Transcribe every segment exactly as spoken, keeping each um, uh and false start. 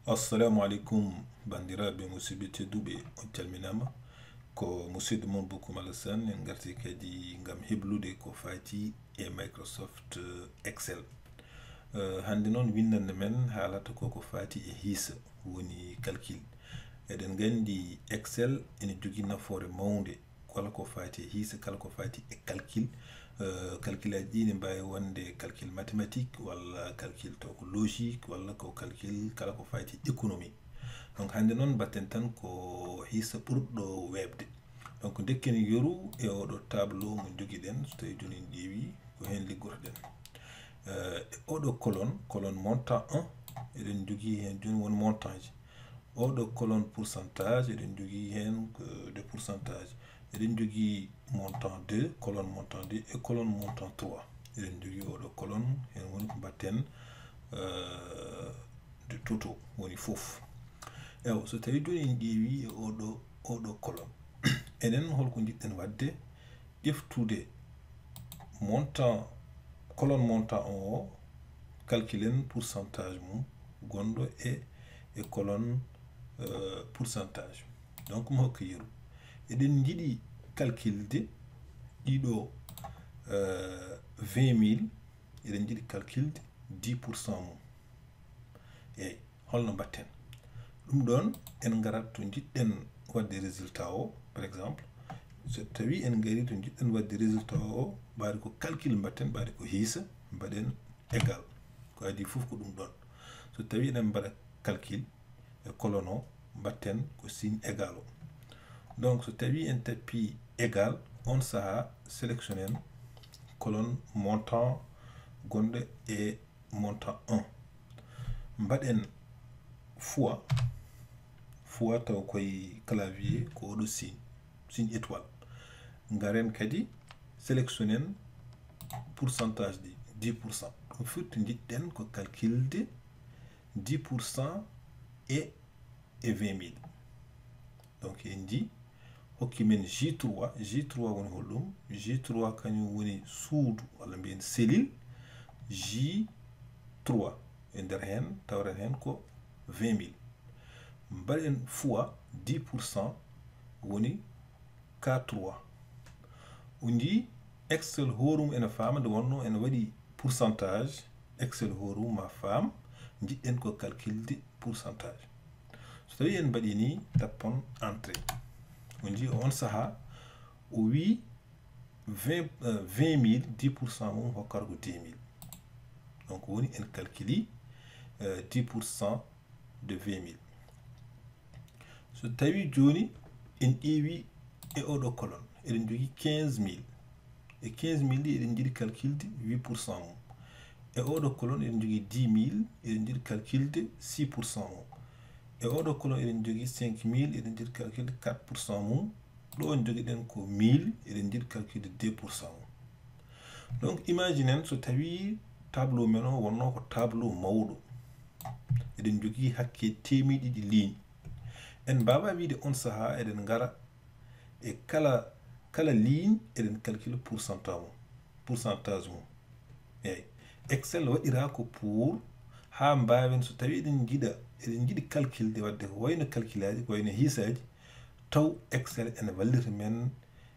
Assalamu aleykum, banndiraaɓe musidɓe tedduɓe, on calminaama. Ko musidɗo mon Bokum Alassane, en ngarti kadi ngam heblude ko faati e Microsoft Excel. Eh, hannde noon, winndannde men haalata ko ko faati e hiisa, woni calcul. Eɗen nganndi Excel ene jogii nafoore mawnde, kala ko faati e hiisa, kala ko faati e calcul. Eh, calcul aji ɗi ne mbaawi wonde calcul mathématique, walla calcul taw ko logique, walla ko calcul kala ko faati e économie. Donc, hannde noon, mbatten tan ko hiisa ɓurɗo weeɓde. Donc, ndekken yeru e oɗo tableau mo njogiɗen, so tawi jooni en ƴeewi, ko heen liggotoɗen. Eh, e oɗo colonne, colonne montant un, eɗen njogii heen jooni won montant ji. Oɗo colonne pourcentage, eɗen njogii heen ko de pourcentage. Eɗen njogii montant deux, colonne montant deux et colonne montant trois. Eɗen njogii oɗo colonne, heen woni ko mbatten, eh, de total, woni fof. Ewa, so tawi jooni en ƴeewi e oɗo, oɗo colonne, enen holko njiɗɗen waɗde? Ƴeftude montant, colonne montant o, calculen pourcentage mum gonɗo e, e colonne, euh, pourcentage. Donc, mo hokka yeru. Eɗen njiɗi calculde ɗiɗo, euh, vingt mille, eɗen njiɗi calculde dix pour cent mum. Eyi, holno mbatten? Ɗum ɗoon, en ngarat to njiɗɗen waɗde résultat o, par exemple. So tawi en ngarii to njiɗɗen waɗde résultat o, ɓaade ko calcul mbatten, ɓaade ko hiisa, mbaɗen égal. Ko adii fof ko ɗum ɗoon. So tawi eɗen mbaɗa calcul e colonne o, mbatten ko signe égal o. Donc, so tawi en tappi égal, on sahaa sélectionnen colonne montant gonɗo e montant un. Mbaɗen fois, fois taw koye clavier ko oɗo signe, signe étoile. Ngaren kadi sélectionnen pourcentage ɗi, dix pour cent. Ɗum firti njiɗɗen ko calculde dix pour cent e, e vingt mille. Donc, en njii hokki men J trois. J trois woni holɗum? J trois kañum woni suudu, walla mbiyen cellule J trois. E nder heen, tawren heen ko vingt mille. Mbaɗen fois dix pour cent, woni K trois. On njii Excel hoorum ene faama, nde wonnoo ene waɗi pourcentage, Excel hoorum ma faam, njiɗɗen ko calculde pourcentage. So tawi en mbaɗi ni, tappon entrée. On njii on sahaa, o wii vingt, euh, vingt mille, dix pour cent mum hokkata ko dix mille. Donc, woni en calculi, euh, dix pour cent de vingt mille. So tawi jooni en ƴeewi e oɗo colonne, eɗen njogii quinze mille. E quinze mille ɗi, eɗen njiɗi calculde huit pour cent mum. E oɗo colonne, eɗen njogii dix mille, eɗen njiɗi calculde six pour cent mum. E oɗo colonne, eɗen njogii cinq mille, eɗen njiɗi calculde quatre pour cent mum. Ɗo njogiɗen ko mille, eɗen njiɗi calculde deux pour cent mum. Donc, imaginen so tawi tableau men o wonnoo ko tableau mawɗo. Eɗen njogii hakke teemedde ɗiɗi ligne. En mbaawaa wiyde on sahaa eɗen ngara e kala, kala ligne eɗen calcula pourcentage mum, pourcentage mum. Eeyi, Excel waɗiraa ko pour haa mbaawen, so tawi eɗen njiɗa, eɗen njiɗi calculde, waɗde ko wayno calculaji, ko wayno hiisaaji, taw Excel ene wallita men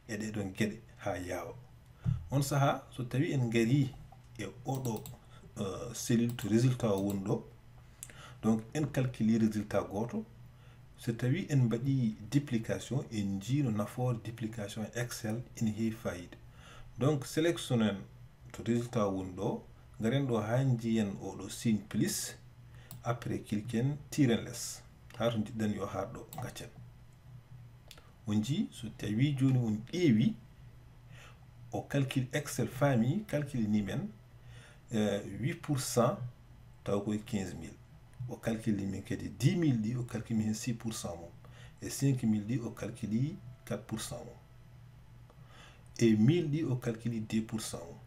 e ɗee ɗoon geɗe haa yaawa. On sahaa, so tawi en ngarii e oɗo, euh, cellule to résultat o woni ɗo, donc en calculi résultat gooto. So tawi en mbaɗi duplication, en njii no nafoore duplication e Excel ene heewi faayiida. Donc, sélectionnen to résultat o woni ɗo, ngaren ɗo haa njiyen oɗo signe plus, après cliquen, tiren les, haa to njiɗɗen yo haar ɗo, ngaccen. On njii, so tawi jooni on ƴeewi, o calcul Excel faami, calculi ni men, euh, huit pour cent, taw koye quinze mille. O calculi min kadi dix mille ɗi, o calculi min heen six pour cent mum. E cinq mille ɗi, o calculi quatre pour cent mum. E mille ɗi, o calculi deux pour cent mum.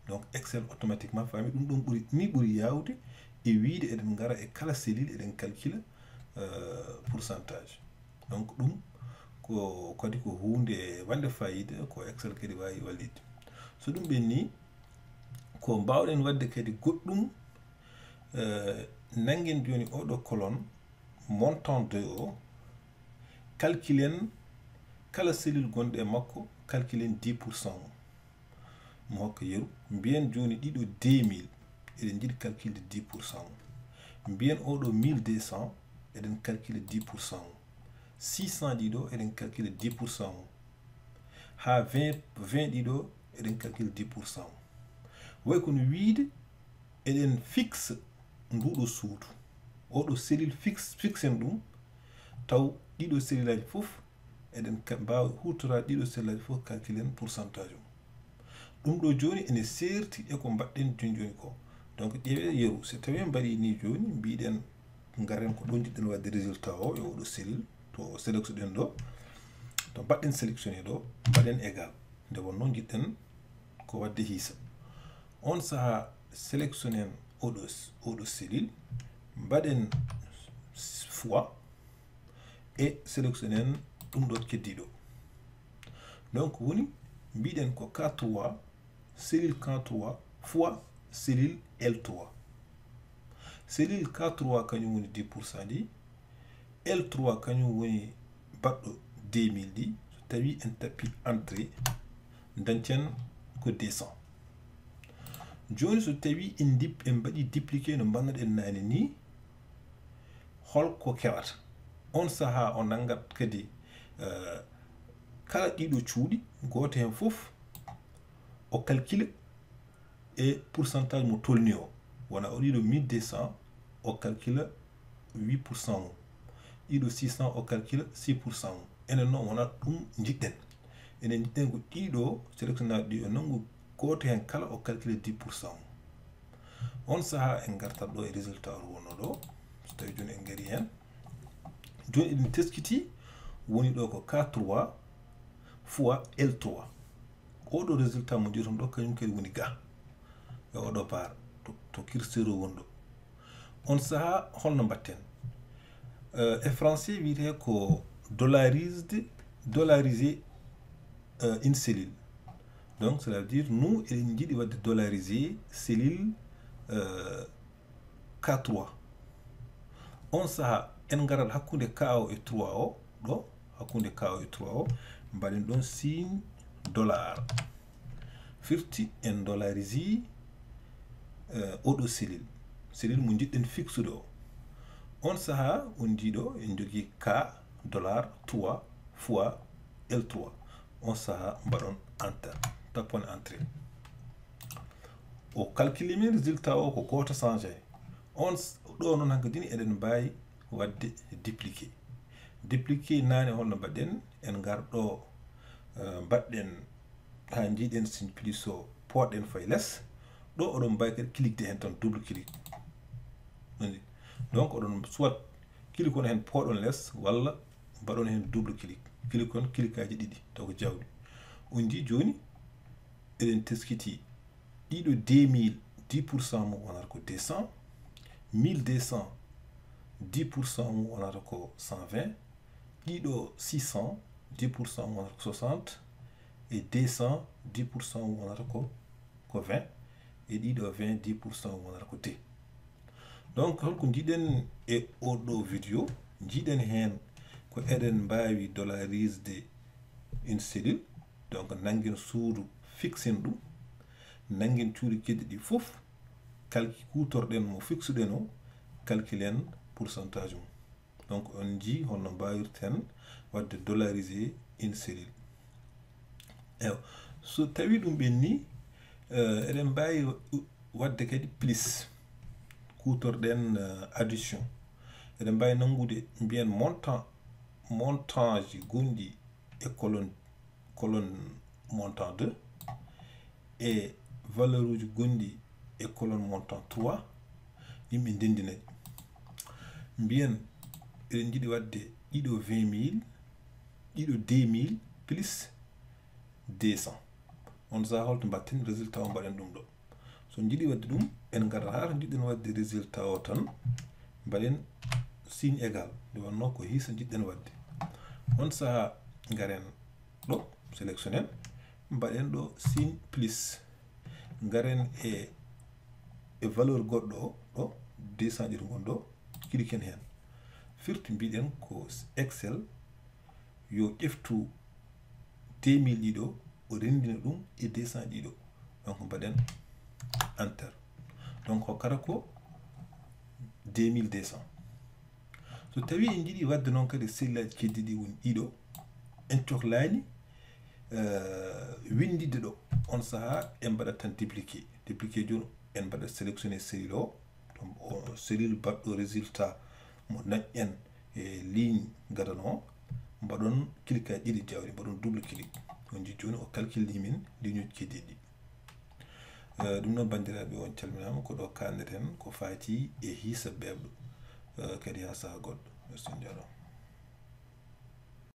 Donc, Excel automatiquement faami ɗum. Ɗum ɓuri, ni ɓuri yaawde e wiyde eɗen ngara e kala cellule, eɗen calcula, euh, pourcentage. Donc, ɗum ko kadi ko huunde wonde faayiida, ko Excel kadi waawi wallitde. So ɗum ɓenni, ko mbaawɗen waɗde kadi goɗɗum, eh, Nanngen jooni oɗo colonne, montant deux o, calculen kala cellule gonɗo e makko, calculen dix pour cent mum. Mo hokka yeru. Mbiyen jooni ɗiɗo deux mille, eɗen njiɗi calcule de dix pour cent mum. Mbiyen oɗo mille deux cents, eɗen calcule dix pour cent mum. Six cents ɗiɗo, eɗen calcule dix pour cent mum. Haa vingt, vingt ɗiɗo, eɗen calcule dix pour cent mum. Way kono wiide eɗen fixe nduɗo suudu. Oɗo cellule fixe, fixen ɗum, taw ɗiɗo cellule aji fof, eɗen ka-, mbaawa huutoraade ɗiɗo cellule aji fof, calculen pourcentage mum. Ɗum ɗo jooni ene seerti e ko mbaɗɗen jooni jooni ko. Donc, ƴeewe yeru, so tawii en mbaɗii nii jooni, mbiɗen, ngaren ko ɗo njiɗɗen waɗde résultat o e oɗo cellule, to sélectionné ɗen ɗo, to mbaɗɗen sélectionné ɗo, mbaɗen égal. Nde wonnoo njiɗɗen ko waɗde hiisa. On sahaa sélectionné en oɗo, oɗo cellule, mbaɗen fois e sélectionné en ɗum ɗo keddiiɗo. Donc woni mbiɗen ko K trois, cellule K trois fois cellule L trois. Cellule K trois kañum woni dix pour cent ɗi, L trois kañum woni baɗɗo deux mille ɗi. So tawii en tappi entrée, dañten ko deux cents. Jooni so tawii en dip-, en mbaɗii dupliqué no mbannoɗen naane nii, holko kewata? On sahaa o nanngat kadi, eh, kala ɗiɗo cuuɗi, gooto heen fof o calcule e pourcentage mo tolni o. Wona o ɗiɗo mille deux cents, o calcule huit pour cent mum. Ɗiɗo six cents, o calcule six pour cent mum. Enen noon wonaa ɗum njiɗɗen. Enen njiɗɗen ko ɗiɗo sélectionnaaɗo ɗi o nanngu gooto heen kala o calcule dix pour cent mum. On sahaa en ngartat ɗo e résultat o wonno ɗo. So tawii jooni en ngarii heen. Jooni eɗen teskitii woni ɗo ko K trois fois L trois. Oɗo résultat mo njiɗon ɗo, kañum kadi woni ga e oɗo bar to, to curseur o woni ɗo. On sahaa holno mbaɗten? Euh, e français wiyetee ko dollarisde, dollariser, euh, une cellule. Donc, cela veut dire, nous, eɗen njiɗi waɗde dollariser cellule, euh, K trois. On sahaa, en ngarat hakkunde K o e trois o, ɗo, hakkunde K o e trois o, mbaɗen ɗon signe dollar. Firti en dollarisii, eh, oɗo cellule. Cellule mo njiɗɗen fixude o. On sahaa, on njii ɗo, en njogii K dollar trois fois L trois. On sahaa, mbaɗon enter. Tappon entrée. O calcule min résultat o ko gooto changé. On s-, ɗo noon hankadi ni eɗen mbaawi waɗde dupliqué. Dupliqué naane holno mbaɗɗen? En ngar ɗo, eh, mbaɗɗen haa njiiɗen signe plus o, pooɗɗen fayi les. Ɗo oɗon mbaawi kadi cliquede heen tan, double clic. Nani? Donc oɗon soit cliquon heen, pooɗon les, walla mbaɗon heen double clic. Cliquon cliquaaji ɗiɗi, taw ko jawɗi. On njii jooni, eɗen teskitii ɗiɗo deux mille, dix pour cent mum wonata ko deux cents, mille deux cents, dix pour cent mum wonata ko cent vingt, ɗiɗo six cents, dix pour cent mum wonata ko soixante, e deux cents, dix pour cent mum wonata ko, ko vingt, e ɗiɗo vingt, dix pour cent mum wonata ko deux. Donc, holko njiɗen e oɗo vidéo? Njiɗen heen ko eɗen mbaawi dollarisde une cellule. Donc, nanngen suudu, fixen ɗum. Nanngen cuuɗi keddi ɗi fof, calcul kuutorɗen mo fixuɗen o, calculen pourcentage mum. Donc, on njii holno mbaawirten waɗde dollariser une cellule. Ewa, so tawii ɗum ɓennii, eh, eɗen mbaawi wa-, waɗde kadi plus, kuutorɗen, eh, addition. Eɗen mbaawi nanngude, mbiyen montant, montant ji gonɗi e colonne, colonne montant deux, e valeur uji gonɗi e colonne montant trois, yimɓe ndenndina ɗi. Mbiyen, eɗen njiɗi waɗde ɗiɗo vingt mille, ɗiɗo deux mille plus deux cents. On sahaa holto mbaɗten résultat o, mbaɗen ɗum ɗo. So njiɗi waɗde ɗum, en ngarat haa to njiɗɗen waɗde résultat o tan, mbaɗen signe égal. Nde wonnoo ko hiisa njiɗɗen waɗde. On sahaa ngaren ɗo, sélectionnen, mbaɗen ɗo signe plus. Ngaren e, e valeur goɗɗo o, ɗo, deux cent ɗiɗo ngon ɗo, cliquer heen. Firti mbiɗen ko Excel yo ƴeftu deux mille ɗiɗo, o renndina ɗum e deux cent ɗiɗo. Donc mbaɗen enter. Donc hokkata ko deux mille deux cents. So tawi en njiɗi wadde noon kadi selilaaji keddiiɗi woni ɗiɗo, en cohlaani winndidde ɗo. On sahaa en mbaɗat tan dupliquer. Dupliquer jooni en mbaɗat sélectionner cellule o, donc o cellule baɗɗo résultat mo dañɗen e ligne gadano o, mbaɗon cliquer ɗiɗi jawdi, mbaɗon double clic. On njiɗi jooni o calcule ni min ligne uji keddiiɗi. Ɗum noon banndiraaɓe, on calminaama. Ko ɗo kaaneten ko faati e hiisa beeɓɗo. Kadi haa sahaa goɗɗo. Merci, on njaaraama.